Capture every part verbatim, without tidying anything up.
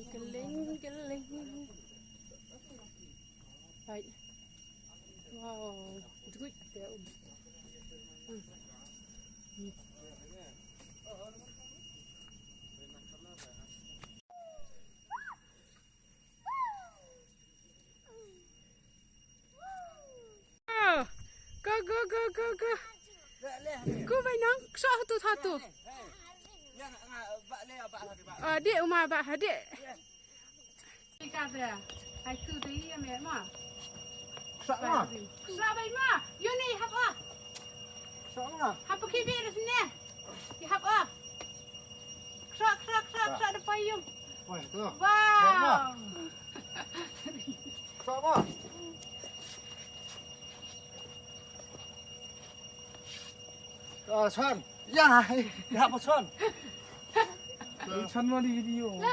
Kylleng, kylleng. Hai. Wow. Jukut te um. Hmm. Hmm. Oh, go, go, go, go, go. Go, bai nang, kso hatu, hatu. Ah, dik, uma, ba, dik. Dik, ada. Hai, tu, tu, iya, me, ma. Kso, ma. Kso, bai, ma. Yuni, hap, ah. Kso, ma. Hap, pakai, bai, sini. Hap, ah. Kso, kso, kso, kso, ada payung. Wah, tu. Wow. Sama. Ah, Son. Ya, ya, apa, Son? Son mau di video. One,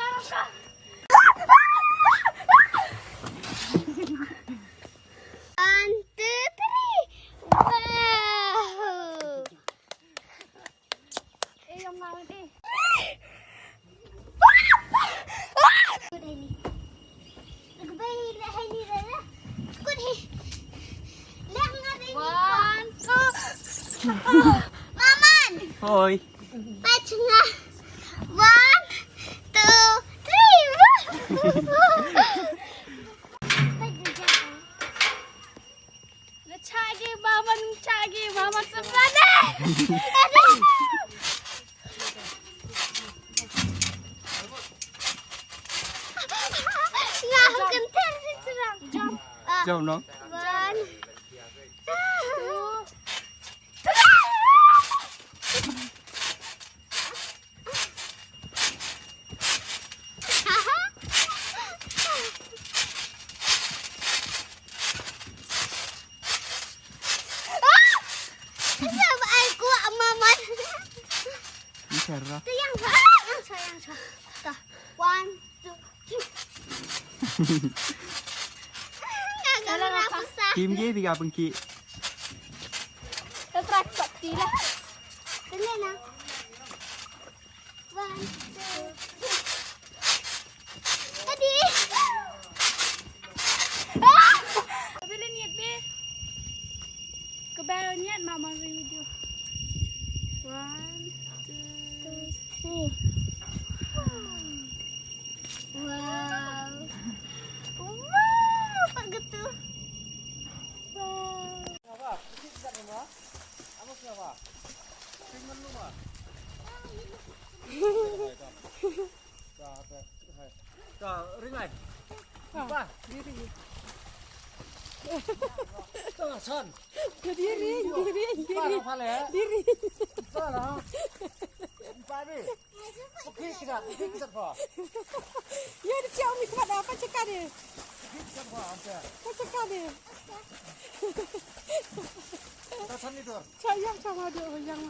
two, three. Wow. One, two. Maman. Hoi. One, two, three. Nga chagi maman, chagi maman sebelah ni. Nga kenter si serang. Jom. Ah. Jom, no? One. Two. Three. Ni cara. Tu yang, yang, yang, yang. One, two, three. Team G tiga pengki. Terus sakti lah. Kena lah. One, two, three. Tadi. Ah! Bila niat be? Kebal niat mama video. One, two, three. Wow. Wow, pak getu. Wow. Ringai. Ba, diri. Ba, Son. Diri, diri, diri. Ba, diri. Ba, diri. Ba, diri. Okey, kita, okey, kita, ba. Ya, dia cium ni, kuat dah, apa cakap dia? Okey, kita, ba, hampir. Apa cakap dia? Kita sini, Dor. Cak yang sama dia, yang.